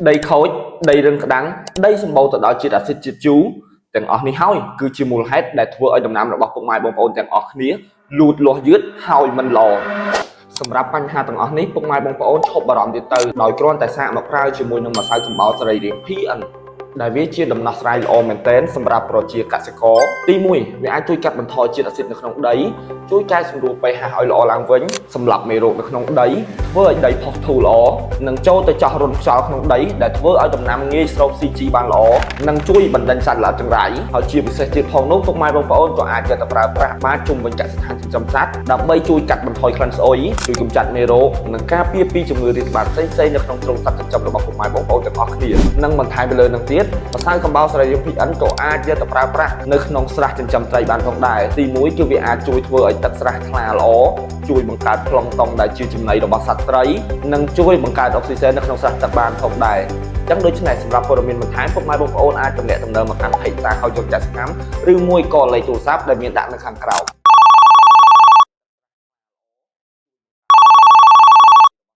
ដីខូចដីរឹងក្តាំងដីសម្បូរទៅដោយជាតិអាស៊ីតជាតិជូរទាំងអស់នេះហើយគឺជាមូលហេតុដែលធ្វើឲ្យដំណាំរបស់ពុកម៉ែបងប្អូនទាំងអស់គ្នាលូតលាស់យឺតហើយមិនល្អសម្រាប់បញ្ហាទាំងអស់នេះពុកម៉ែបងប្អូនឈប់បារម្ភទៀតទៅដោយគ្រាន់តែសាកមកប្រើជាមួយនឹងម្សៅកំបោរសរីរាង្គ PN ដែលវាជាដំណោះស្រាយល្អមែនទែនសម្រាប់ប្រជាកសិករទី1វាអាចជួយកាត់បន្ថយជាតិអាស៊ីតនៅក្នុងដីជួយកែសម្រួល pH ឲ្យល្អឡើងវិញសម្រាប់មេរោគនៅក្នុងដីធ្វើឲ្យដីផុសធូរល្អនិងចូលទៅចោះរន្ធខ្យល់ក្នុងដីដែលធ្វើឲ្យដំណាំងាយស្រូបស៊ីជីបានល្អនិងជួយបណ្ដេញសត្វល្អិតចង្រៃហើយជាពិសេសទៀតផងនោះពុកម៉ែបងប្អូនក៏អាចយកទៅប្រើប្រាស់បានជុំវិញកសិដ្ឋានចិញ្ចឹមសត្វដើម្បីជួយកាត់បន្ថយក្លិនស្អុយជួយកម្ចាត់មេរោគនិងការពារពីជំងឺរាតត្បាតផ្សេងៗនៅក្នុងទ្រុងសត្វចិញ្ចឹមរបស់ពុកម៉ែបងប្អូនទាំងអស់គ្នានិងបន្ថែមទៅលើនឹងទៀតម្សៅកំបោរសរីរាង្គ PN ក៏អាចយកទៅប្រើប្រាស់នៅក្នុងស្រះចិញ្ចឹមត្រីបានផងដែរទី1គឺវាអាចជួយធ្វើឲ្យទឹកស្រះថ្លាល្អជួយបង្កើតប្លង់តុងដែលជាចំណីរបស់សត្វត្រីនិងជួយបង្កើតអុកស៊ីសែននៅក្នុងស្រះទឹកបានផងដែរចឹងដូច្នេះសម្រាប់ព័ត៌មានបន្ថែមពុកម៉ែបងប្អូនអាចទំនាក់ទំនងមកកាន់ page តាខោយកចាក់ស្កាំឬមួយក៏លេខទូរស័ព្ទដែលមានដាក់នៅខាងក្រោម។